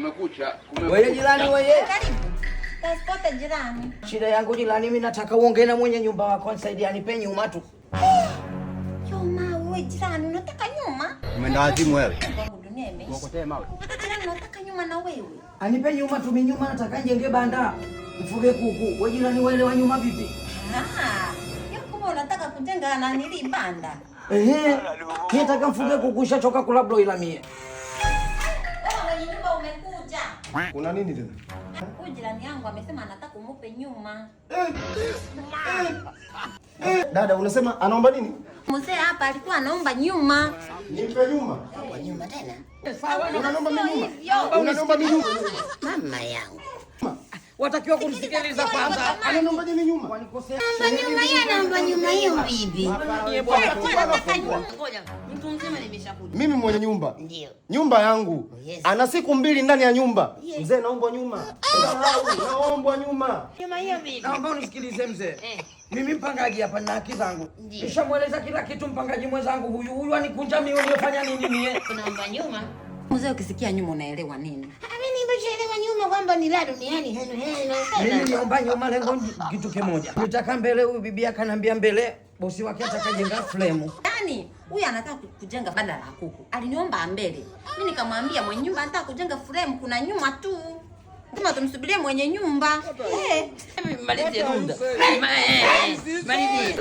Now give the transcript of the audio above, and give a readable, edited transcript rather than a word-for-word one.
Kumekucha, kumekucha. Wewe jirani wewe. Karibu. Pasipoti jirani. Shida yangu jirani, mimi nataka uongee na mwenye nyumba wako nisaidie anipe nyuma tu. Yoma, wewe jirani unataka nyuma? Umeenda wazimu wewe. Wangu dunia imeisha. Uokotee mawe. Jirani unataka nyuma na wewe? Anipe nyuma tu, mimi nyuma nataka njenge banda. Mfuge kuku. Wewe jirani waelewa nyuma vipi? Ah, yo kumbe unataka kujenga na nili banda. Ehe. Mimi nataka mfuge kuku, nishachoka kula broiler mie. Wewe mwenye nyumba umekuja. Kuna nini tena? Huyu jirani yangu amesema anataka umupe nyuma. Dada unasema anaomba nini? Mzee hapa alikuwa anaomba nyuma. Nimpe nyuma. Nyuma tena. Unaniomba mimi nyuma? Hivyo. Unaniomba mimi nyuma? Mama yangu. Watakiwa kunisikiliza kwanza. Ananiomba mimi nyuma? Wanikosea. Naomba nyuma hiyo, naomba nyuma hiyo bibi. Mie bwana. Anataka nyuma. Ngoja, mtu mzima nimeshakuja. Mimi mwenye nyumba. Ndio. Nyumba yangu. Yes. Ana siku mbili ndani ya nyumba. Yes. Mzee naombwa nyuma. Naombwa nyuma. Nyuma hiyo bibi. Naomba unisikilize mzee. Eh. Mimi mpangaji hapa na haki zangu. Ndiyo. Nishamweleza kila kitu mpangaji mwenzangu huyu huyu anikunja mimi uliyofanya nini mie? Unaomba nyuma? Mzee ukisikia nyuma unaelewa nini? Ah, mimi nimeshaelewa nyuma kwamba ni la duniani henu henu. Mimi niomba nyuma lengo kitu kimoja. Nitaka mbele huyu bibi akanambia mbele bosi wake atakajenga fremu. Yaani huyu anataka kujenga banda la kuku. Aliniomba mbele. Mimi nikamwambia mwenye nyumba anataka kujenga frame kuna nyuma tu. Kama tumsubirie mwenye nyumba. Eh. Malizie runda. Malizie.